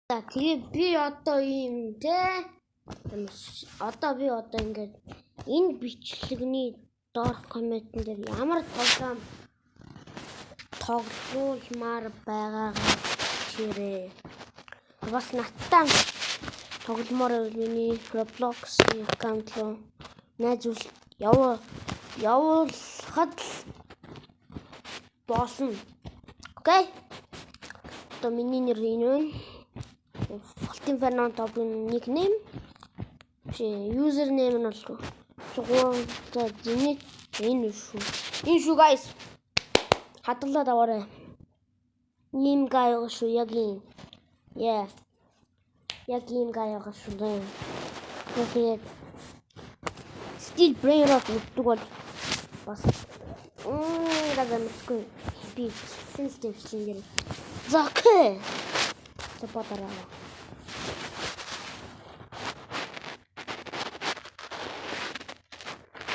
За, тэгээ би одоо ийм те одоо би одоо ингээд энэ бичлэгний доорх comment эн дээр ямар тоглоом тоглуулмаар байгаагаа бичээрэй. Бас надтай тогломоор байвал миний Roblox-ийн account руу найзуул явуулахад л болно. Okay? Одоо миний нэр энэ байна. Voltinferno Top nickname. Чи username нь бол 3, за, зэний энэ шүү. Энэ шүү, guys. Хадгалаад аваарай. Ийм гай шүү, яг ийм. Yeah. Яг ийм гай байгаа шүү дээ. Тэгээд Steal Brainrot гэдэг бол бас гага мэдгүй, би хэлсэн л дэвшлэн дээр. За, okay. За, бодороо.